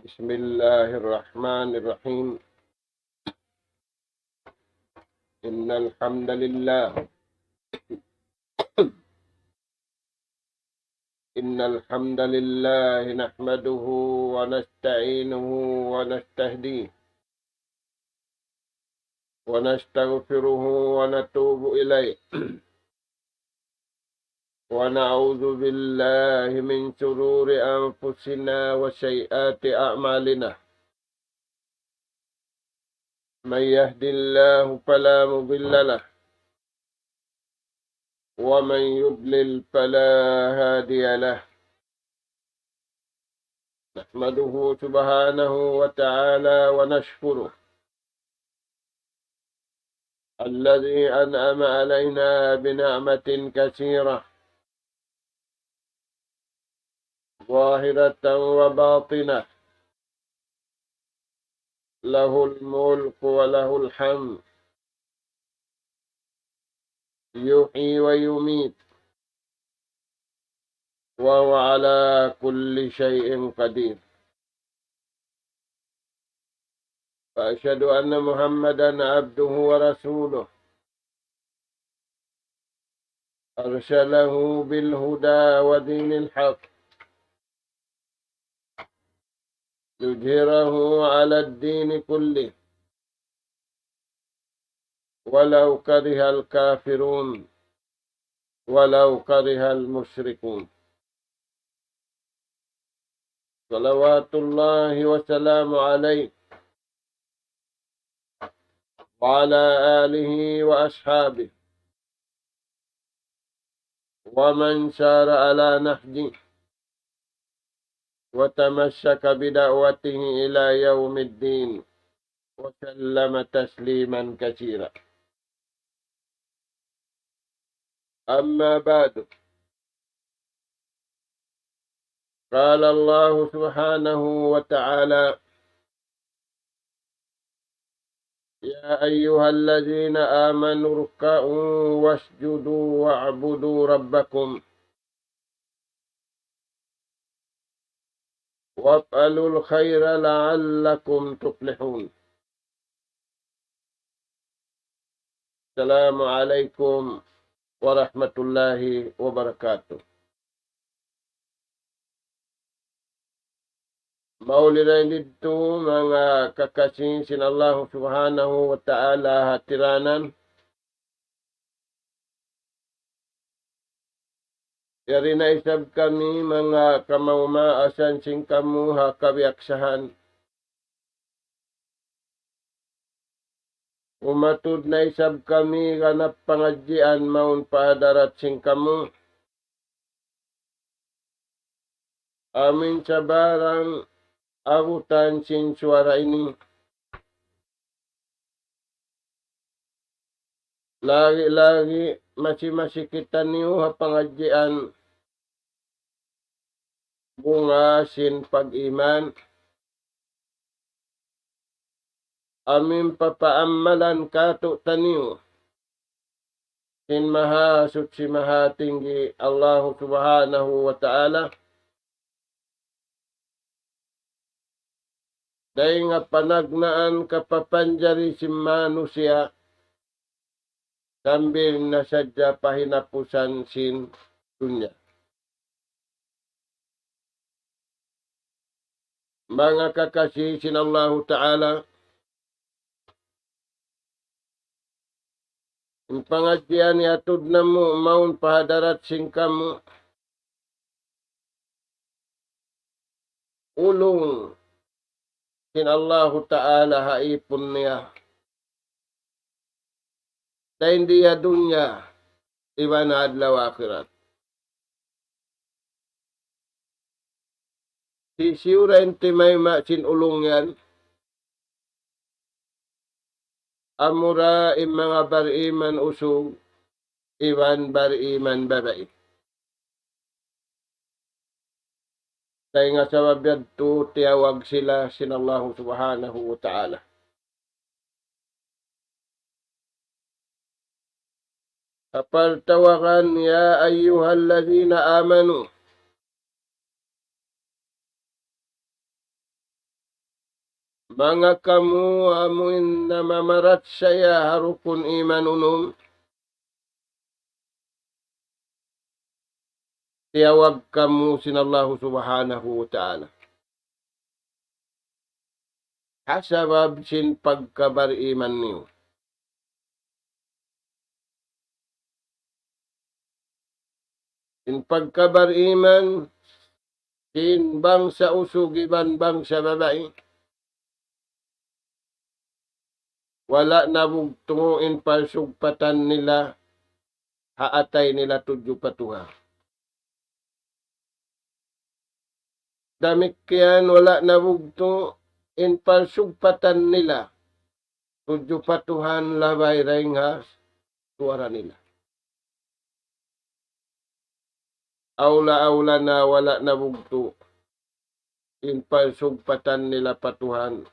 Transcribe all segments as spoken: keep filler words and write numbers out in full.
بسم الله الرحمن الرحيم. إن الحمد لله، إن الحمد لله نحمده ونستعينه ونستهديه ونستغفره ونتوب إليه، ونعوذ بالله من شرور أنفسنا وسيئات أعمالنا. من يهد الله فلا مضل له، ومن يضلل فلا هادي له. نحمده سبحانه وتعالى ونشكره، الذي أنعم علينا بنعمة كثيرة، ظاهرة وباطنة، له الملك وله الحمد، يحيي ويميت، وهو على كل شيء قدير. وأشهد أن محمدا عبده ورسوله، أرسله بالهدى ودين الحق ليظهره على الدين كله، ولو كره الكافرون، ولو كره المشركون. صلوات الله وسلامه عليه وعلى آله وأصحابه ومن سار على نهجه وتمسك بدعوته إلى يوم الدين، وسلم تسليما كثيرا. أما بعد، قال الله سبحانه وتعالى: يا أيها الذين آمنوا اركعوا واسجدوا واعبدوا ربكم وافعلوا الخير لعلكم تفلحون. السلام عليكم ورحمة الله وبركاته. Mauli dayn didtu manga kakasi sin Allahu Subhanahu wa Ta'ala hatiranan. Yari na isab kami manga kamaas-maasan sin kamu ha kabiyaksahan. Umatud na isab kami ganap pangadjian mawn pa hadarat sin kamu. Amin sabarang abutan sin suwara ini. Lagi-lagi masi-masi kitaniyu ha pangadjian bunga sin pag-iman. Amin papaammalan kātu'niyu sin Mahasuchi Mahatinggi Allahu Subhanahu wa Ta'ala. Dayn ha panagnaan kapapanjari sin manusiya' sambil na sadja pa hinapusan sin dunya. Manga kakasi sin Allahu Ta'ala, in pangadjian iyatud namu' mawn pa hadarat sin kamu, ulung sin Allahu Ta'ala ha ipun niya dayn di ha dunya iban ha adlaw akhirat. Hisiyu da in timayma' sin ulung yan? Amura in manga bariman usug iban bariman babai. Dayn ha sabab yadtu tiyawag sila sin Allahu Subhanahu wa Ta'ala. Apal tawagan, يا أيها الذين آمنوا. Manga kamu amu in namamarachaya ha rukun iman unum, tiyawag kamu sin Allahu Subhanahu wa Ta'ala. Ha sabab sin pagkabar-iman niyu. In pagkabar-iman sin bangsa usug iban bangsa babai, wala' nabugtu' in parsugpatan nila ha atay nila tudju pa Tuhan. Damikkiyan wala' nabugtu' in parsugpatan nila tudju pa Tuhan labay dayn ha suwara nila. Awla-awla na wala' nabugtu' in parsugpatan nila pa Tuhan.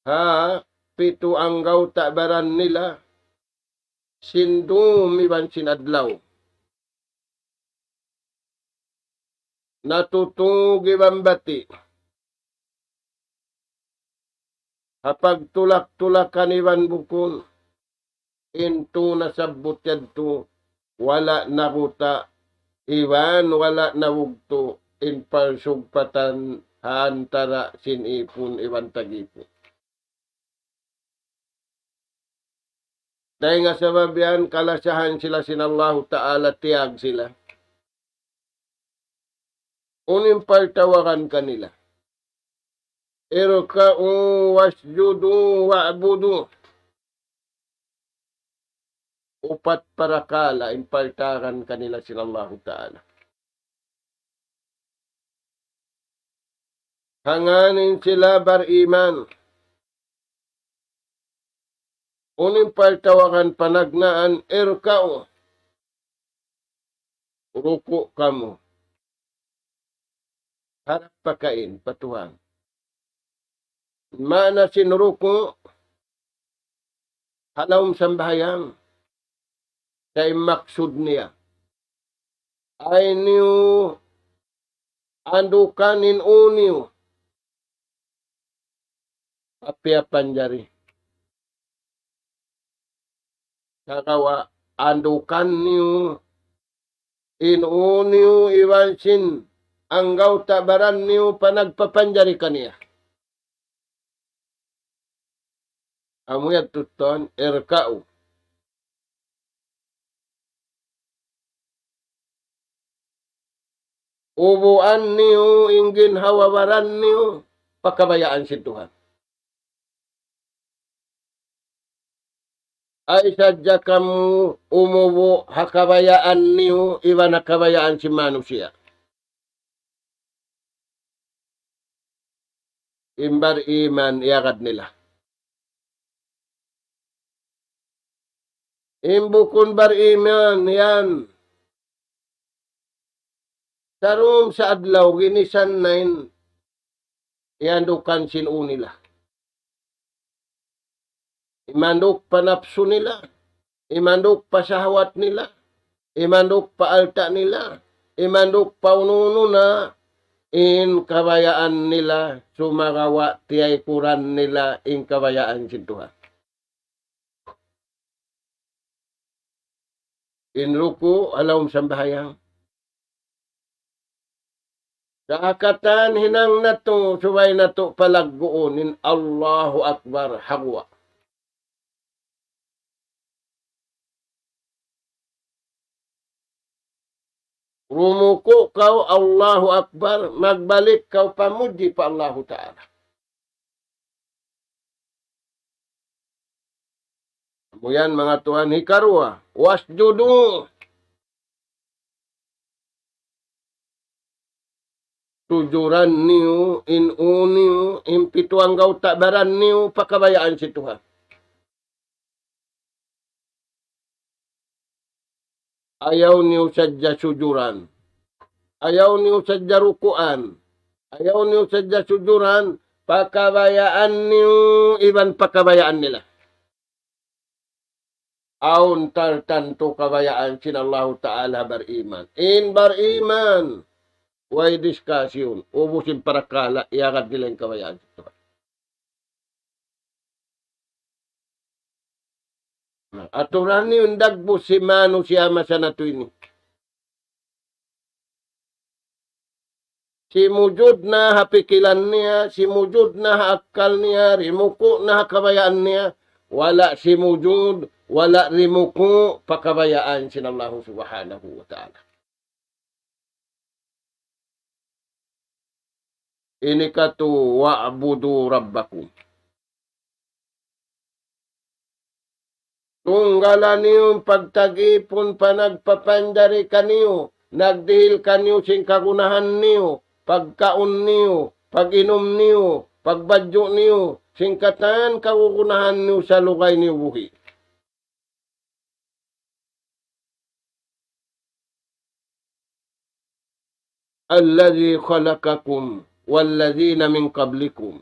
Ha pitu anggawta' baran nila, sin dum iban sin adlaw. Natutug iban bati'. Ha pagtulak-tulakan iban bukun, in tū nasabbut yadtu, wala' naguta', iban wala' nabugtu', in parsugpatan ha antara' sin ipun iban tag-ipun. Dayn ha sabab yan, kalasahan sila sin Allahu Ta'ala, tiyag sila. Unu in partawagan kanila? اركعوا واسجدوا واعبدوا. Upat parakala' in partawagan kanila sin Allahu Ta'ala. Hangkan in sila bar-iman. Unu in partawagan panagnaan, اركعوا. Ruku' kamu. Harap pakain pa Tuhan. Maana sin ruku', ha lawm sambahayang, sa' in maksud niya, ayaw niyu andukan in ū niyu pa piyapanjari. Sagawa' andukan niyu in ū niyu iban sin anggawta' baran niyu pa nagpapanjari kaniya. Amu yadtu tuwan, اركعوا. Ubuan niyu in ginhawa-baran niyu pa kabayaan sin Tuhan. Ayaw sadja kamu umubu' ha kabayaan niyu iban ha kabayaan sin manusiya'. In bar-iman iyagad nila. In bukun bar-iman yan, sarung sa adlaw ginisan na in iyandukan sin ū nila. Imanduk pa napsu nila, imanduk pa sahwat nila, imanduk pa alta' nila, imanduk pa unu-unu na in kabayaan nila, sumagawa' tiyaykuran nila in kabayaan sin Tuhan. In ruku' ha lawm sambahayang. Sa' ha katan hinang natu', subay natu' palagguun in Allahu Akbar ha guwa'. Rumuku' kaw, Allahu Akbar, magbalik kaw pamudji pa Allahu Ta'ala. Amu yan, manga tuwan, hikaruwa, واسجدوا. Sujuran niyu in ū niyu, in pitu anggawta' baran niyu, pa kabayaan sin Tuhan. Ayaw niyu sadja sujuran. Ayaw niyu sadja rukuan. Ayaw niyu sadja sujuran, pa kabayaan niyu iban pa kabayaan nila. Awn tartantu kabayaan sin Allahu Ta'ala bar-iman. In bar-iman, Way discussion. Ubus in parakala', iyagad nila in kabayaan sin Tuhan. Na, aturan niyu in dagbus sin manusiya' masa natu' ini. Simujud na ha pikilan niya, simujud na ha akkal niya, rimuku' na ha kabayaan niya, wala' simujud, wala' rimuku' pa kabayaan sin Allahu Subhanahu wa Ta'ala. Ini katu, "Wa'budu rabbakum." Tunggala niyu in pagtag-ipun pa nagpapanjari kaniyu, nagdihil kaniyu sin kagunahan niyu, pagkaun niyu, pag-inum niyu, pagbadju' niyu, sin katan kagunahan niyu salugay niyu buhi'. الذي خلقكم والذين من قبلكم.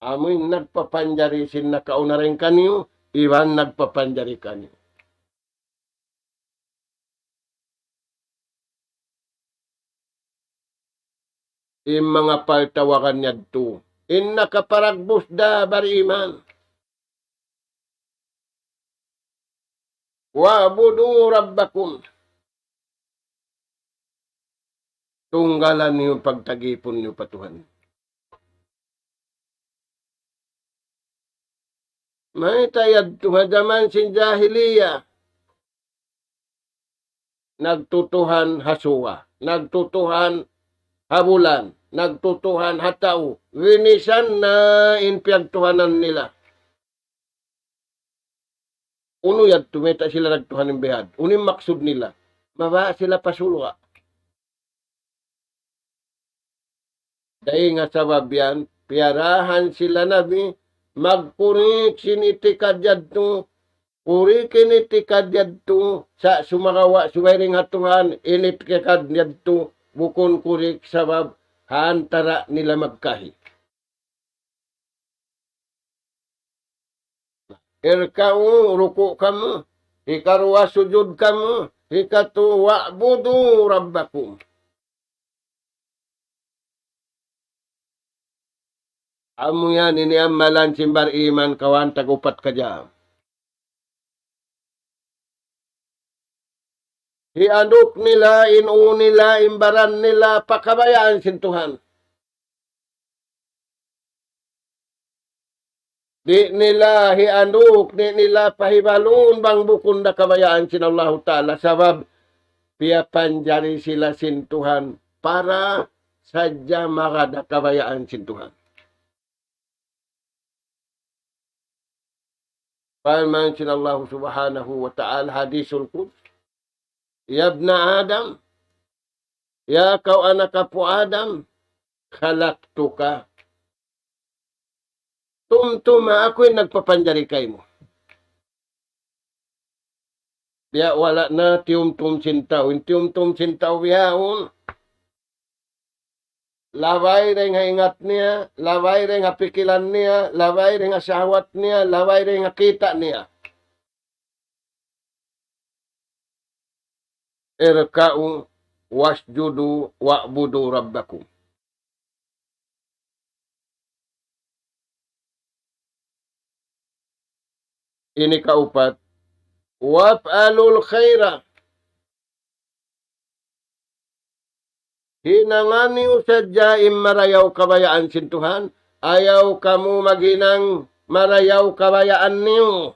Amu in nagpapanjari sin nakauna dayn kaniyu, iban nagpapanjari kaniyu. In manga paltawagan yadtu, in nakaparagbus da bariman. "Wa'budu rabbakum." Tunggala niyu in pagtag-ipun niyu pa Tuhan. Mayta' yadtu ha jaman sin jahiliya? Nagtutuhan ha suga, nagtutuhan ha bulan, nagtutuhan ha tau. Ginisan na in piyagtuhanan nila. Unu yadtu, mayta' sila nagtuhan in bihadtu? Unu in maksud nila? Mabaya' sila pa surga'. Dayn ha sabab yan, piyarahan sila Nabi, magkurik sin itikad yadtu, kurik in itikad yadtu, sa' sumagawa' subay dayn ha Tuhan, in itikad yadtu, bukun kurik sabab ha antara' nila magkahi. Irka'u, ruku' kamu. Hikaruwa, sujud kamu. Hikatu, "Wa'budu rabbakum." Amu yan ini amalan sin bariman kawhaan tag-upat ka jam. Hianduk nila, in ū nila, in baran nila, pa kabayaan sin Tuhan. Di' nila hianduk, di' nila pahibalun bang bukun da kabayaan sin Allahu Ta'ala, sabab piyapanjari sila sin Tuhan para sadja mara da kabayaan sin Tuhan. Parman sin Allahu Subhanahu wa Ta'ala, Hadisul Qudsi, "Ya ibna Adam, ya kaw anak apu' Adam, khalaqtuka." Tumtuma aku in nagpapanjari kaymu. Biya' wala' na tiyumtum sin tau. In tiyumtum sin tau bihaun, labay dayn ha ingat niya, labay dayn ha pikilan niya, labay dayn ha sahwat niya, labay dayn ha kita' niya. Irka'u wasjudu wa'budu rabbakum. Ini kaupat, waf'alul khaira. Hinangan niyu sadja in marayaw kabayaan sin Tuhan, ayaw kamu maghinang marayaw kabayaan niyu.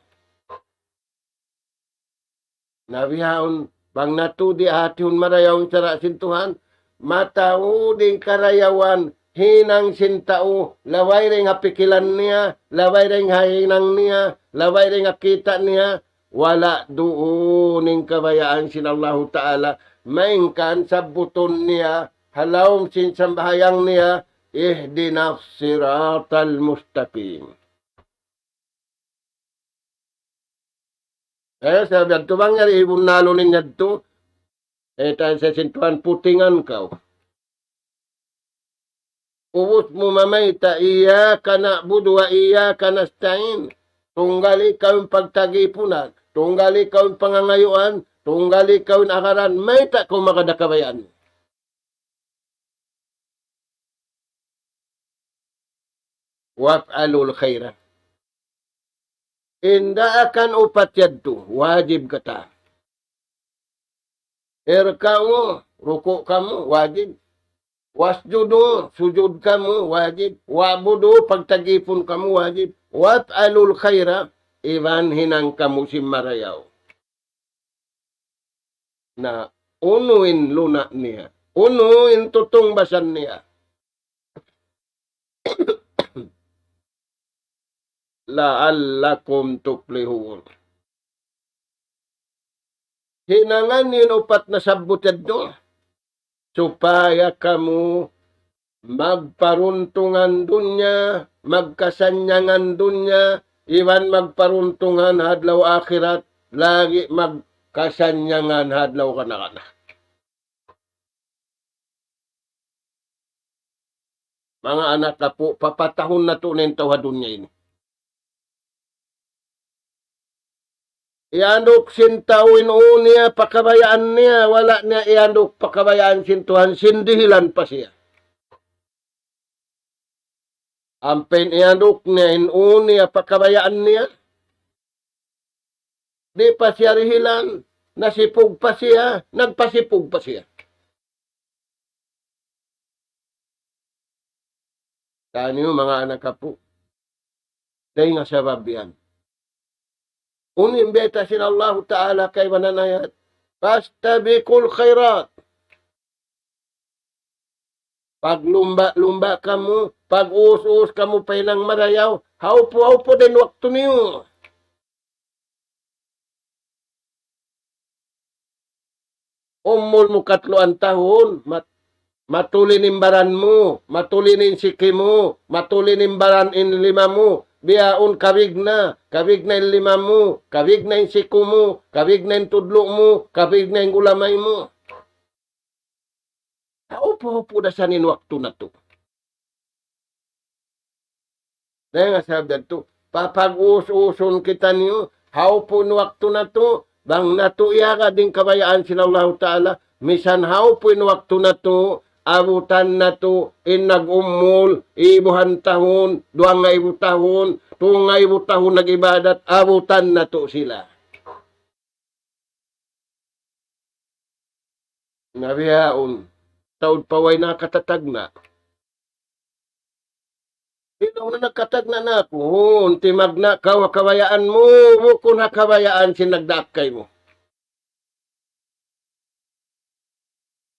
Na bihaun, bang natu' di' hatihun marayaw in sara' sin Tuhan, mataud in karayawan hinang sin tau, labay dayn ha pikilan niya, labay dayn ha hinang niya, labay dayn ha kita' niya, wala' duun in kabayaan sin Allahu Ta'ala, malayngkan sabbutun niya, ha lawm sin sambahayang niya, اهدنا الصراط المستقيم. Eh, sabab yadtu bang yari ibunnalun in yadtu, eh, tan sa sin Tuhan putingan kaw. Ubus mu mamayta', إياك نعبد وإياك نستعين. Tunggali kaw in pagtag-ipunan, tunggali kaw in pangangayuan, Tunggali kaw in agaran, mayta' kaw magad ha kabayaan. وافعلوا الخير. In daakan upat yadtu, wajib katan. اركعوا, ruku' kamu, wajib. واسجدوا, sujud kamu, wajib. واعبدوا, pagtagipun kamu, wajib. وافعلوا الخير, iban hinang kamu sin marayaw. Na, unu in luna' niya? Unu in tutungbasan niya? لعلكم تفلحون. Hinangan niyu in upat nasabbut yadtu, supaya kamu magparuntungan dunya, magkasannyangan dunya, iban magparuntungan ha adlaw akhirat, lagi' magkasannyangan ha adlaw kana-kana. Manga anak apu', papatahun natu' na in tau ha dunya ini. Iyanuk sin tau in ū niya pa kabayaan niya, wala' niya iyanuk pa kabayaan sin Tuhan, sin dihilan pa siya. Ampa in iyanuk niya in ū niya pa kabayaan niya, di' pa siya dihilan, nasipug pa siya, nagpasipug pa siya. Taniyu manga anak apu'. Dayn ha sabab yan. Unu in bayta' sin Allahu Ta'ala kaibanan ayat, فاستبقوا الخيرات. Paglumba'-lumba' kamu, pag-us-us kamu pa hinang marayaw, haupu'-haupu' da in waktu niyu. Umul mu katluan tahun, mat-, matuli in baran mu, matuli in siki mu, matuli in baran in lima mu, bihaun kabig na, kabig na in lima mu, kabig na in siku mu, kabig na in tudlu' mu, kabig na in gulamay mu. Haupu'-haupu' da isab in waktu natu'. Dayn ha sabab yadtu, papag-us-usun kitaniyu, haupu' in waktu natu', bang natu' iyagad in kabayaan sin Allahu Ta'ala, misan haupu' in waktu natu', abutan natu', in nag-umul, ibuhan tahun, duwangaibu tahun, tungaibu tahun nag-ibadat, abutan natu' sila. Na bihaun, taud pa way nakatatagna'. Sino na nakatatagna' na aku? Hun, timagna' kaw ha kabayaan mu, bukun ha kabayaan sin nagdaak kaymu.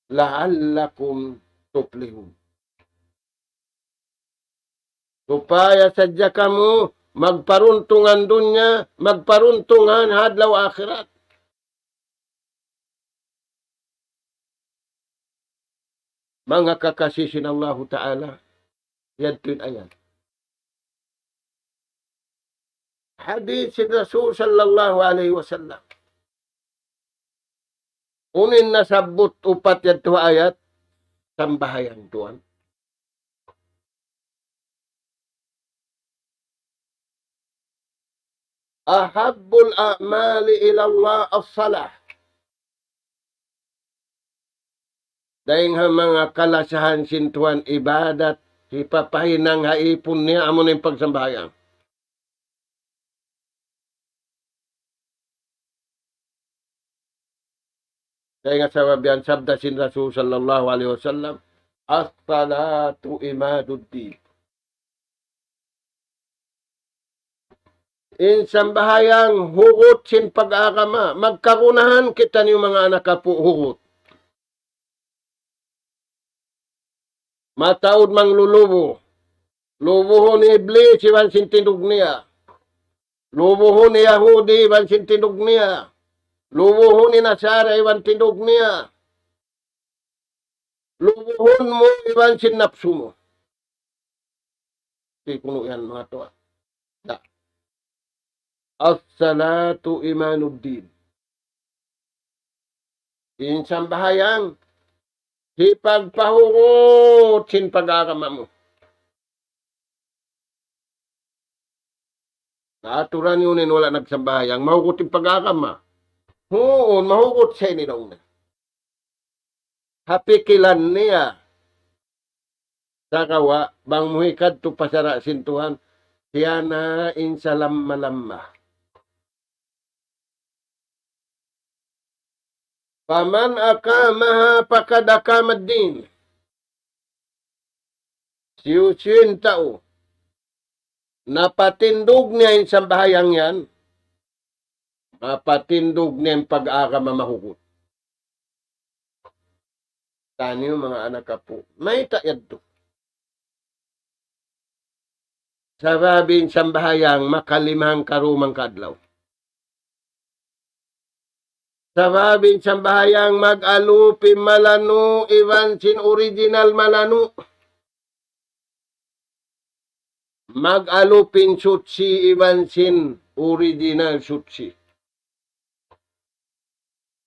لعلكم تفلحون. Supaya sadja kamu magparuntungan dunya, magparuntungan ha adlaw akhirat. Manga kakasi sin Allahu Ta'ala, yadtu in ayat. Hadith sin Rasul sallallahu alayhi wasallam. Unu in nasabbut upat yadtu ha ayat, sambahayang tuwan. أحب الأعمال إلى الله الصلاة. Dayn ha manga kalasahan sin Tuhan ibadat, hipapahinang ha ipun niya, amu na in pagsambahayang. Dayn ha sabab yan sabda sin Rasul sallallahu alayhi wasallam, الصلاة عماد الدين. In sambahayang hugut sin pag-agama, magkagunahan kitaniyu manga anak apu' hugut. Mataud manglulubu. Lubuhun Iblis iban sin tindug niya. Lubuhun Yahudi iban sin tindug niya. Lubuhun Nasara iban tindug niya. Lubuhun mu iban sin napsu mu. Di' kunu' yan manga tuwan. Da. الصلاة عماد الدين. In sambahayang, hipagpahugut sin pag-agama mu. Aturan niyu in wala' nagsambahayang, mahugut in pag-agama. Huun, mahugut sa ini daw na. Ha pikilan niya. Sagawa', bang mu hikadtu pa sara' sin Tuhan, siya na in salamma-lamma. فمن أقامها فقد أقام الدين. Hisiyu-siyu in tau napatindug niya in sambahayang yan, mapatindug niya in pag-agama mahugut. Taniyu manga anak apu', mayta' yadtu? Sabab in sambahayang makalimang karumang kaadlaw. Sabab in sambahayang mag-alup in malanu' iban sin original malanu'. Mag-alup in suchi iban sin original suchi.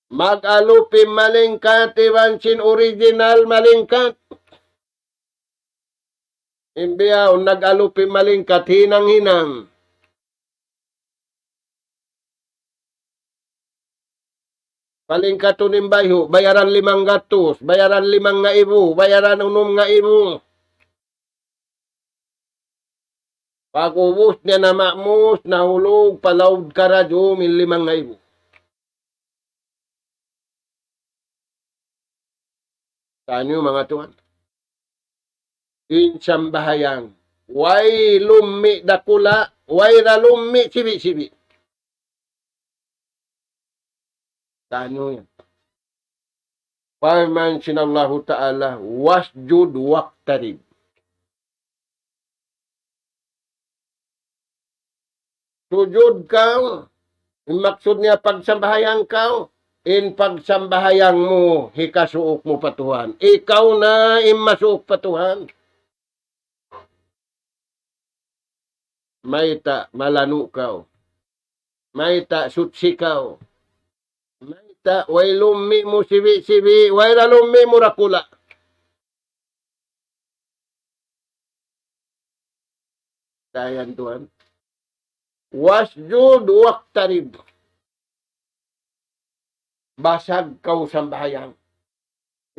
Mag-alup in malingkat iban sin original malingkat. In bihaun nag-alup in malingkat, hinang-hinang. Palingkatun in bayhu', bayaran limanggatus, bayaran limangngaibu, bayaran unumngaibu. Pag-ubus niya na mamus, nahulug pa laud karadjum in limangngaibu. Taniyu manga tuwan. In sambahayang, way lummi' dakula', way da lummi' sibi'-sibi'. Taniyu yan. Parman sin Allahu Ta'ala, واسجد واقترب. Sujud kaw, in maksud niya pagsambahayang kaw, in pagsambahayang mu, hikasuuk mu pa Tuhan. Ikaw na in masuuk pa Tuhan. Mayta' malanu' kaw. Mayta' suchi kaw. Mayta' way lummi' mu sibi'-sibi', way da lummi' mu dakula'. Dayan tuwan. واسجد واقترب. Basag kaw sambahayang.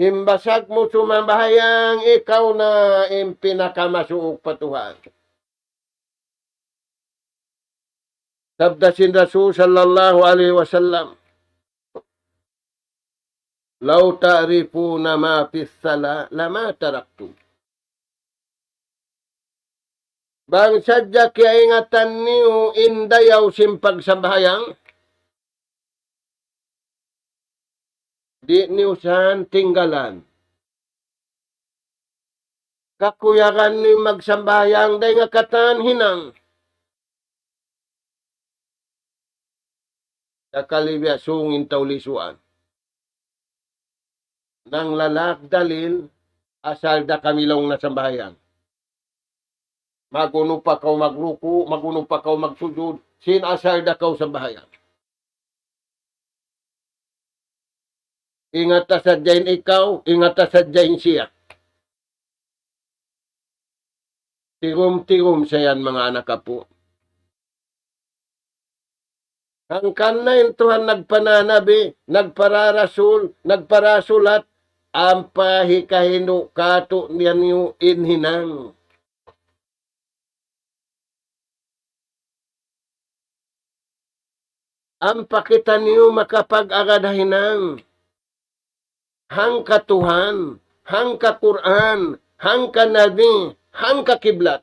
In basag mu sumambahayang, ikaw na in pinakamasuuk pa Tuhan. Sabda sin Rasul sallallahu alayhi wasallam, لو تعرفون ما في الصلاة لما تركتم. Bang sadja kiyaingatan niyu in dayaw sin pagsambahayang, di' niyu san tinggalan. Kakuyagan niyu magsambahayang, dayn ha katan hinang. Sakali biya' sung in tau lisuan. Nanglalak dalil, asal da kami laung na sambahayang. Magunu pa kaw magruku', magunu pa kaw magsujud, sin asal da kaw sambahayang. Ingata sadja in ikaw, ingata sadja in siya. Tigum-tigum sa yan, manga anak apu'. Hangkan na in Tuhan nagpananabi, nagpararasul, nagparasulat, ampa hikahindu' kātu'niyu in hinang. Ampa kitaniyu makapag-agad ha hinang. Hangka Tuhan, hangka Qur'an, hangka Nabi, hangka kiblat.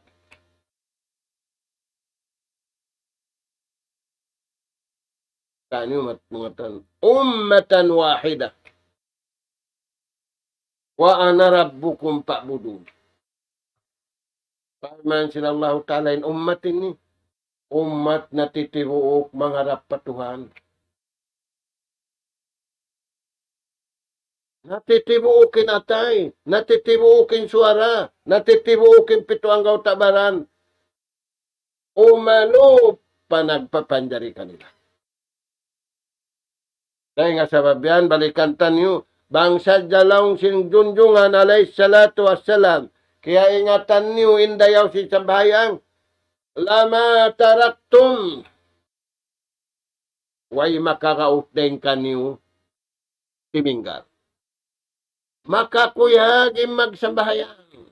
Taniyu mat-, mangatan, أمة واحدة وأنا ربكم فاعبدون. Parman sin Allahu Ta'ala, in ummat ini, ummat natitibuuk mangarap pa Tuhan. Natitibuuk in atay, natitibuuk in suwara, natitibuuk in pitu anggawta' baran. Umalup pa nagpapanjari kanila. Dayn ha sabab yan, balikan taniyu, bang sadja laung sin Junjungan alayhi salatu wassalam, kiyaingatan niyu in dayaw sin sambahayang, لما تركتم. Way makaraut dayn kaniyu timinggal. Makakuyag in magsambahayang.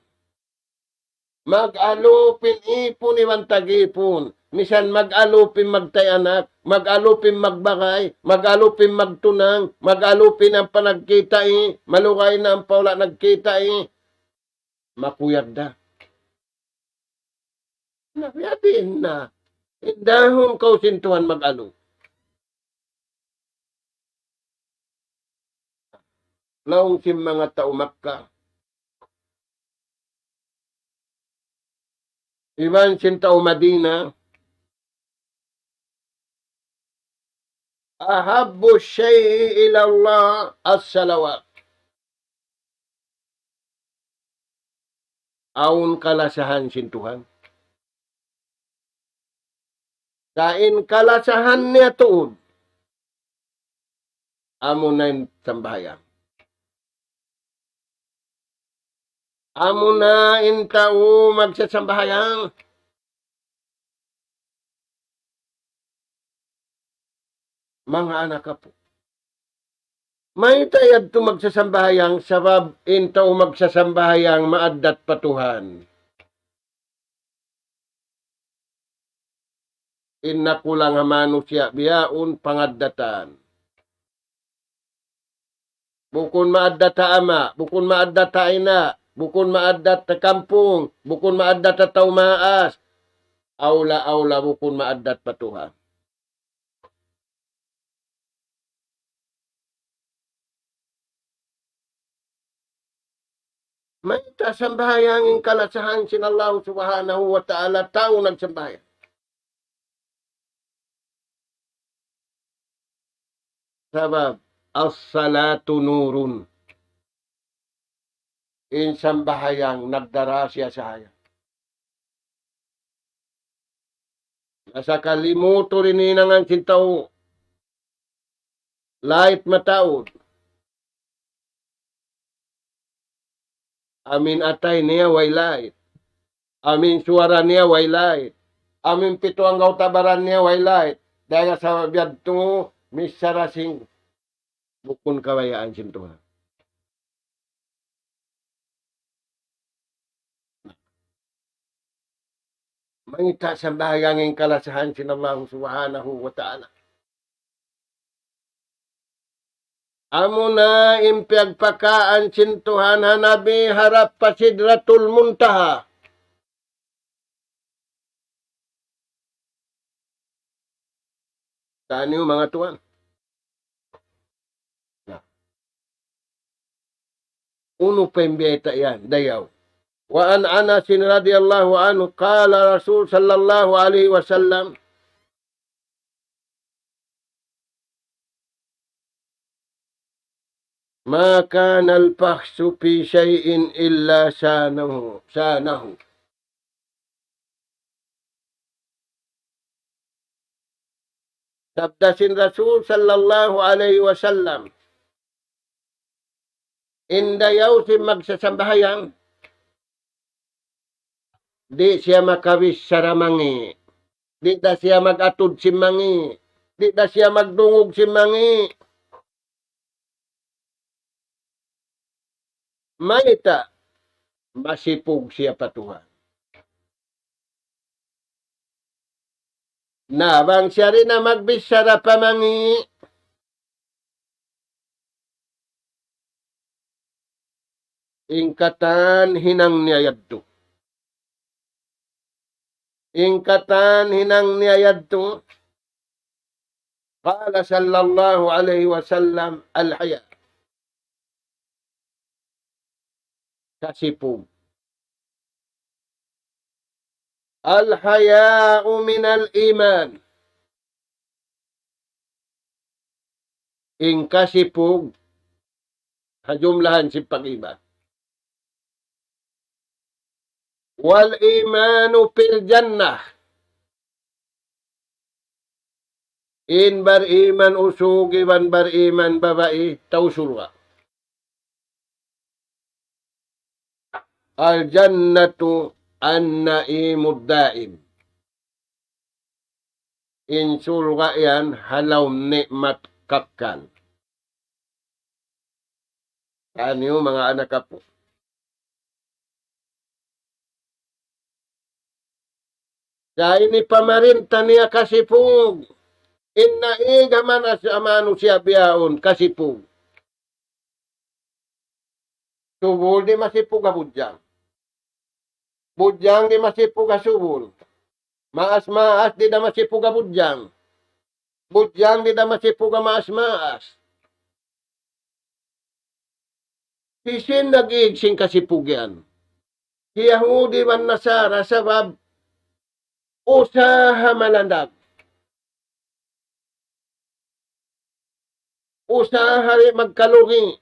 Mag-alup in ipun iban tag-ipun. Misan mag-alup in magtay anak, mag-alup in magbagay, mag-alup in magtunang, mag-alup in ampa nagkita', malugay na ampa wala' nagkita'. Makuyag da. Na, biya' diin na. Indahun kaw sin Tuhan mag-alup. Laung sin manga tau Makkah, iban sin tau Madina, أحب الشيء إلى الله الصلوات. Awn kalasahan sin Tuhan. Sa' in kalasahan niya tuud, amuna in sambahayang. Amuna in tau magsasambahayang. Manga anak apu'. Mayta' yadtu magsasambahayang? Sabab in tau magsasambahayang maaddat pa Tuhan. In nakulang ha manusiya' bihaun pangaddatan. Bukun maaddat ha ama', bukun maaddat ha ina', bukun maaddat ha kampung, bukun maaddat ha tau maas. Awla-awla bukun maaddat pa Tuhan. Mayta' sambahayang in kalasahan sin Allah Subhanahu wa Ta'ala tau nagsambahayang? Sabab, الصلاة نور. In sambahayang nagdara siya sahaya. Na sakali mutur in hinangan sin tau, light mataud. Amu in atay niya way light. Amu in suwara niya way light. Amu in pitu anggawta' baran niya way light. Dayn ha sabab yadtu, misan da sin bukun kabayaan sin Tuhan. Mayta' sambahayang in kalasahan sin Allah Subhanahu wa Ta'ala? Amuna in piyagpakaan sin Tuhan ha Nabi harap pa Sidratul Muntaha. Taniyu manga tuwan. Na. Unu pa in biyayta' yan, dayaw. وعن أنس رضي الله عنه قال رسول صلى الله عليه وسلم: ما كان الفحش في شيء إلا شانه، شانه. Sabda sin Rasul sallallahu alayhi wasallam, in dayaw sin magsasambahayang, di' siya makabichara mangi', di' da siya mag-atud sin mangi', di' da siya magdungug sin mangi'. Mayta'? Masipug siya pa Tuhan. Na, bang siya di' na magbichara pa mangi', in katan hinang niya yadtu. In katan hinang niya yadtu, قال صلى الله عليه وسلم: الحياء. Kasipug. الحياء من الإيمان. In kasipug, ha jumlahan sin pag-iman. والإيمان في الجنة. In bar-iman usug iban bar-iman babai tau surga'. الجنة النعيم الدائم. In surga' yan ha lawm ni'mat kakkal. Kaniyu manga anak apu'. Sa' ini pamarinta niya kasipug. In naig ha manusiya' bihaun kasipug. Subul di' masipug ha budjang. Budjang di' masipug ha subul. Maas-maas di' da masipug ha budjang. Budjang di' da masipug ha maas-maas. Hisiyu in nag-ig sin kasipug yan? Hi Yahudi iban Nasara, sabab usaha malandag. Usaha di' magkalugi.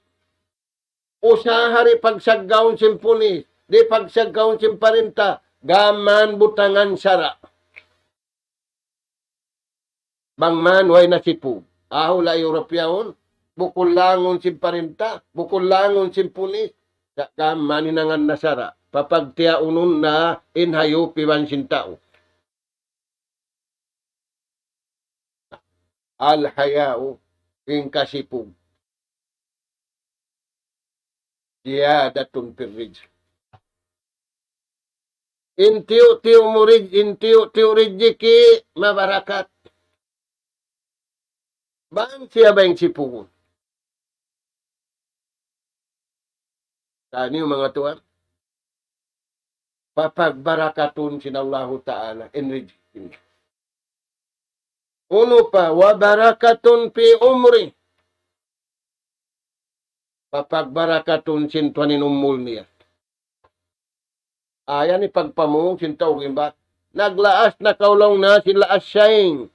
Usaha di' pagsaggaun sin pulis, di' pagsaggaun sin parinta, gām butangan sara'. Bang man way nasipug. Ahu la European, bukun langun sin parinta, bukun langun sin pulis, sa' gām hinangan na sara'. Papagtiyaunun na in hayup iban sin tau. Al-haya'u, in kasipug. Ziyadatun fir rizq. In tiyu'-tiyu' mu rizq-, in tiyu'-tiyu' rizki mabarakat. Bang siya bang sipugun. Kaniyu manga tuwan. Papagbarakatun sin Allahu Ta'ala in rizki niya. Unu pa, wa barakatun fi umri. Papagbarakatun sin tuwan in umul niya. Aya ni pagpamung sin tau rimba. Naglaas na kaw laung niya sin laas saying.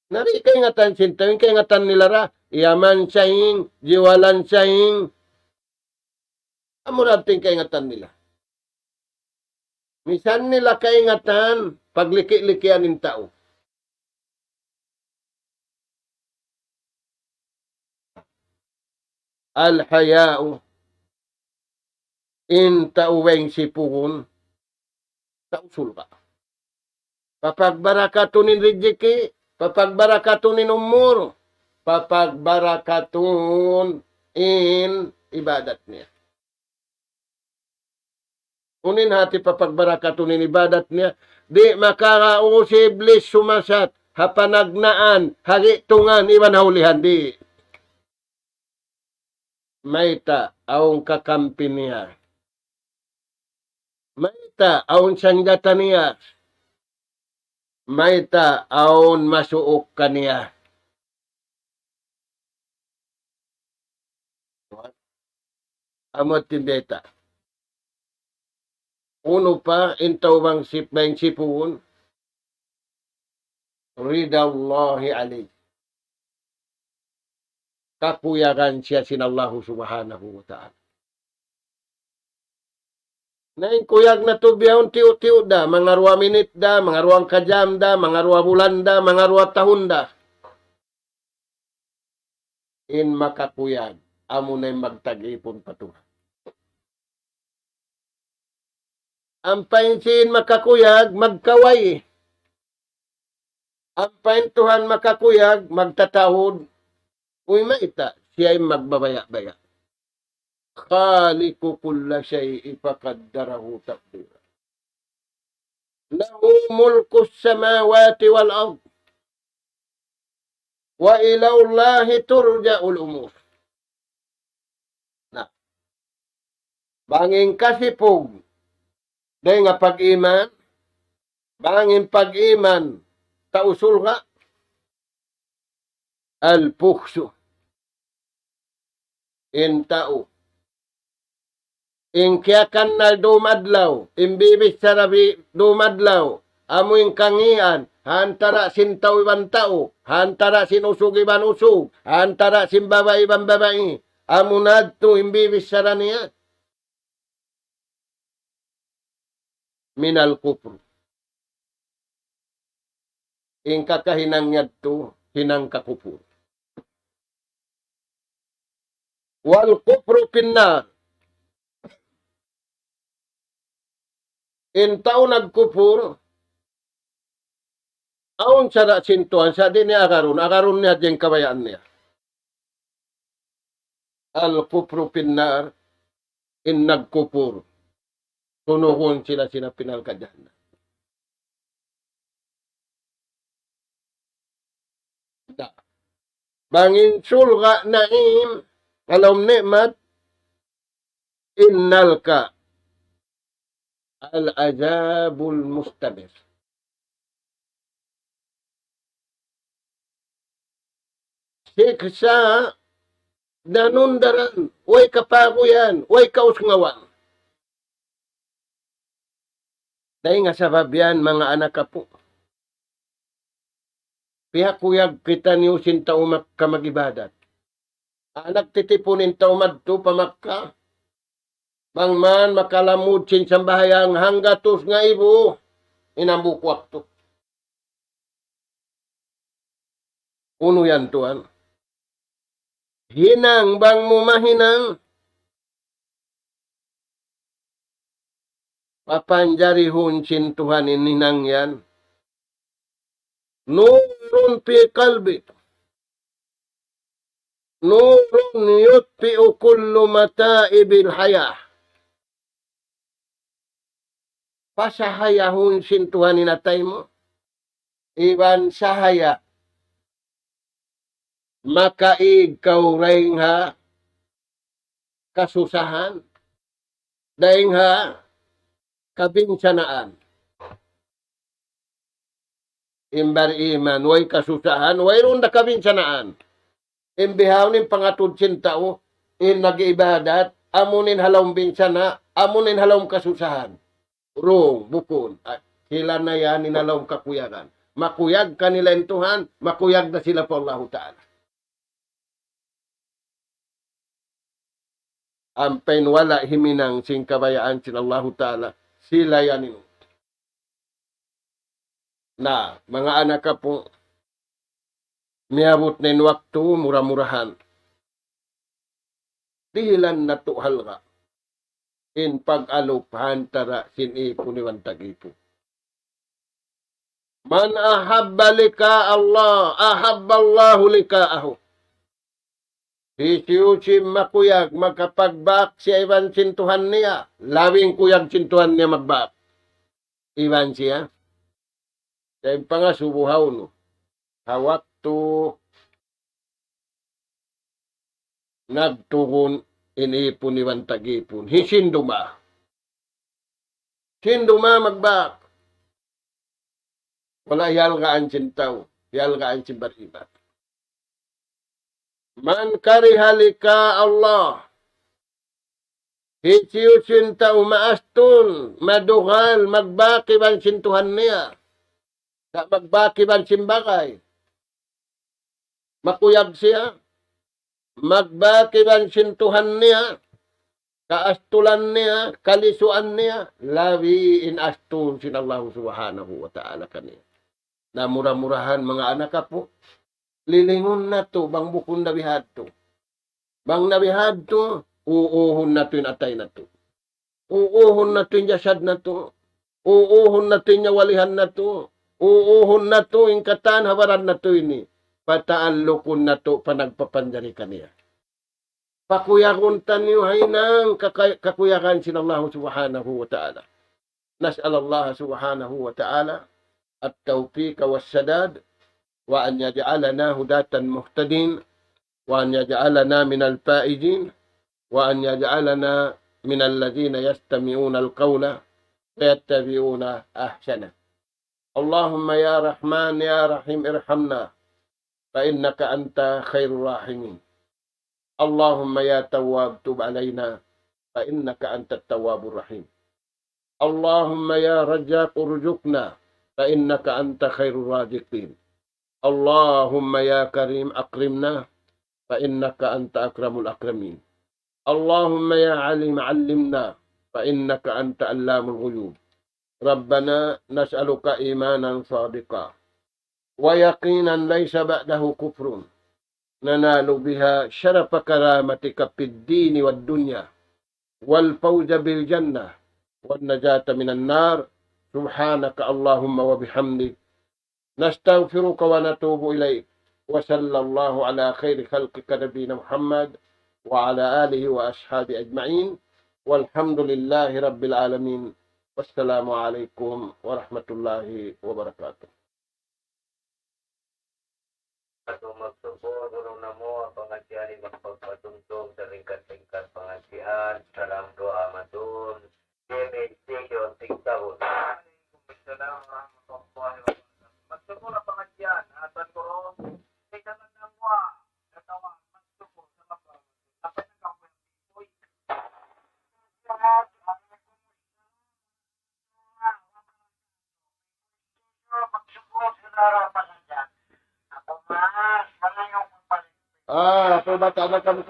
Na di' kaingatan sin tau, in kaingatan nila ra, yaman saying, jiwalan saying. Amu ra in kaingatan nila. Misan nila kaingatan, pagliki-likian in tau. Al-haya'u, in tau bang sipugun, tau surga'. Papagbarakatun in rizki, papagbarakatun in umur, papagbarakatun in ibadat niya. Unu in hāti papagbarakatun in ibadat niya, di' makakaus hi Iblis sumasat, ha panagnaan, ha gi'tungan, iban ha ulihan, di'. Mayta' awn kakampi niya. Mayta' awn sanjata niya. Mayta' awn masuuk kaniya. Amu in bayta'. Unu pa, in tau bang sip-, bang sipugun, ridallahi alayh. Kakuyagan siya sin Allahu Subhanahu wa Ta'ala. Na in kuyag natu' bihaun tiyu'-tiyu' da, manga duwa minit da, manga duwa hangka jam da, manga duwa bulan da, manga duwa tahun da. In makakuyag, amuna in magtag-ipun pa Tuhan. Ampa in sin makakuyag, magkaway. Ampa in Tuhan makakuyag, magtataud. Uy, mayta', siya in magbabaya'-baya'. خالق كل شيء فقدره تقديرا. له ملك السماوات والأرض. وإلى الله ترجع الأمور. Na, bang in kasipug, dayn ha pag-iman, bang in pag-iman, tau surga', al-fuhshu. In tau. In kiyakannal dum adlaw, in bibichara bi-, dum adlaw, amu in kangīan, ha antara' sin tau iban tau, ha antara' sin usug iban usug, ha antara' sin babai iban babai, amu na yadtu in bibichara niya. من الكفر. In kakahinang yadtu, hinang kakupur. والكفر في النار. In tau nagkupur, Awn sara' sin Tuhan, sa' di' niya agarun, agarun niya hadja in kabayaan niya. الكفر في النار, in nagkupur, tunugun sila sin api narka' jahannam. Na, bang in surga' naim, ha lawm ni'mat, in narka' العذاب المستمر. Siksa' danun-daran, way kapaguyan, way kausngawan. Dayn ha sabab yan, manga anak apu', piyakuyag kitaniyu sin tau Makka mag-ibadat. Anak titipun in tau madtu pa Makka, bang man makalamud sin sambahayang hanggatus ngaibu in hambuuk waktu. Unu yan, tuwan? Hinang bang mu mahinang, papanjarihun sin Tuhan in hinang yan. نور في قلبك، نور يطفئ كل مصائب الحياة. Pasahayahun sin Tuhan in atay mu iban sahaya makaig kaw dayn ha kasusahan, dayn ha kabinsanaan. In bariman, way kasusahan, wayruun da kabinsanaan. In bihaun in pangatud sin tau, in nag-iibadat, amu in ha lawm binsana', amu in ha lawm kasusahan. Wrong, bukun. Ah, sila na yan in ha lawm kakuyagan. Makuyag kanila in Tuhan, makuyag na sila pa Allahu Ta'ala. Ampa in wala' himinang sin kabayaan sin Allahu Ta'ala, sila yan in. Na, manga anak apu', miyabut na in waktu, mura-murahan dihilan natu' halga' in pag-alup ha antara' sin ipun iban tag-ipun. من أحب لقاء الله أحب الله لقاءه. Hisiyu-siyu in makuyag makapagbak siya iban sin Tuhan niya, lawing kuyag sin Tuhan niya magbak iban siya. Dayn pangasubu ha unu? Ha waktu nagtugun in ipun iban tag-ipun. Hi sin duma. Sin duma magbak. Wala' hiyalgaan sin tau, hiyalgaan sin bariman. من كره لقاء الله. Hisiyu-siyu in tau maastul, madugal, magbak iban sin Tuhan niya. Sa' magbak iban sin bagay. Makuyag siya, magbak iban sin Tuhan niya, kaastulan niya, kalisuan niya, labi in astul sin Allahu Subhanahu wa Ta'ala kaniya. Na mura-murahan manga anak apu', lilingun natu' bang bukun na bihadtu. Bang na bihadtu, uuhun natu' in atay natu'. Uuhun natu' in jasad natu'. Uuhun natu' in nyawalihan natu'. Uuhun natu' in katan ha baran natu' ini. Pataallukun natu' pa nagpapanjari kaniya. Pakuyagun taniyu ha hinang kaka-, kakuyagan sin Allahu Subhanahu wa Ta'ala. نسأل الله سبحانه وتعالى التوفيق والسداد، وأن يجعلنا هداة مهتدين، وأن يجعلنا من الفائزين، وأن يجعلنا من الذين يستمعون القول فيتبعون أحسنه. اللهم يا رحمن يا رحيم ارحمنا فإنك أنت خير الراحمين. اللهم يا تواب تب علينا فإنك أنت التواب الرحيم. اللهم يا رزاق ارزقنا فإنك أنت خير الرازقين. اللهم يا كريم أكرمنا فإنك أنت أكرم الأكرمين. اللهم يا عليم علمنا فإنك أنت علام الغيوب. ربنا نسألك إيمانا صادقا ويقينا ليس بعده كفر ننال بها شرف كرامتك في الدين والدنيا والفوز بالجنة والنجاة من النار. سبحانك اللهم وبحمدك نستغفرك ونتوب إليك. وصلى الله على خير خلقك نبينا محمد وعلى آله وأصحابه أجمعين. والحمد لله رب العالمين. والسلام عليكم ورحمة الله وبركاته. Atu magsukul guru namu' pangadjian iban pagpatumtum sa lingkat-lingkat pangadjian. Salam duwaa madtu. Jimmy Studio Tigtahun. Waalaikumsalam warahmatullahi wabarakatuh. Magsukul na pangadjian. Atan guru. Kita man namu'. Katawan. Magsukul. Salamat. Apa yang kamu yang Ah, apa bata' na kamu